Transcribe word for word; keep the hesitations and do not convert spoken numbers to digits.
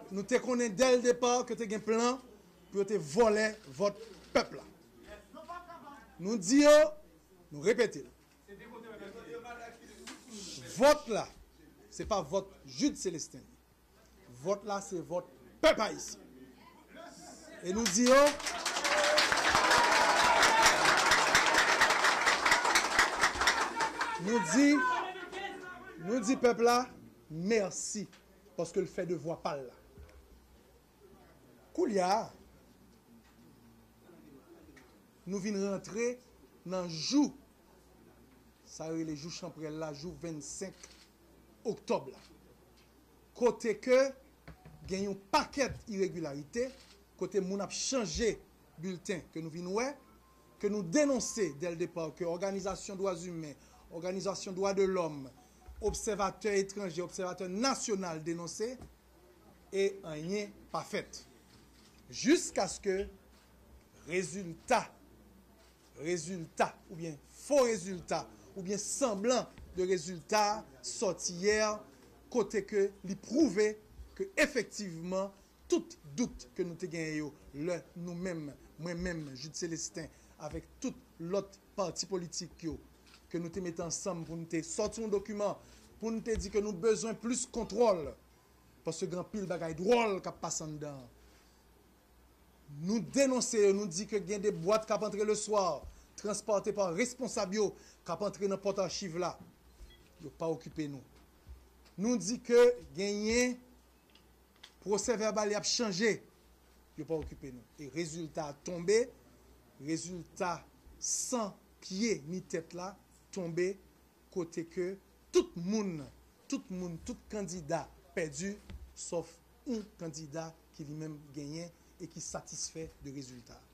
Nou te konnen dès le départ ke te gen plan pou yo te vòlè vòt pèp la. Nou di yo, nou repete l. Vòt la, se pa vòt Jude Célestin. Vòt la, se vòt pèp ayisyen. E nou di yo, nou di, nou di pèp la, mèsi, paske l fè devwa pa l la. Koulye a, nou vin rantre nan jou, sa yo rele jou chanpwèl la, jou vennsenk oktòb la. Kote ke gen yon pakèt iregilarite, kote moun ap chanje bilten ke nou vin wè, ke nou denonse dès le départ, ke òganizasyon dwa imen, òganizasyon dwa de lòm, obsèvatè etranje, obsèvatè nasyonal denonse, e anyen pa fèt. Jiskaske rezilta, rezilta, oubyen fo rezilta, oubyen sanblan de rezilta sòti yè, kote ke li pwouve ke efektivman tout dout ke nou te genyen yo lè nou menm, mwen menm, Jude Célestin, avèk tout lòt pati politik yo, ke nou te mete ansanm pou nou te sòti yon dokiman, pou nou te di ke nou bezwen plis kontwòl, paske gen anpil bagay dwòl k ap pase anndan an. Nou denonse yo, nou di ke gen de bwat k ap antre le swa, transpòte pa responsab yo, k ap antre nan pòt achiv la. Yo pa okipe nou. Nou di ke genyen pwosè vèbal y ap chanje. Yo pa okipe nou. E rezilta a tonbe, rezilta san pye ni tèt la tonbe, kote ke tout moun, tout moun, tout kandida pèdi, sòf yon kandida ki li menm genyen e ki satisfè de rezilta a.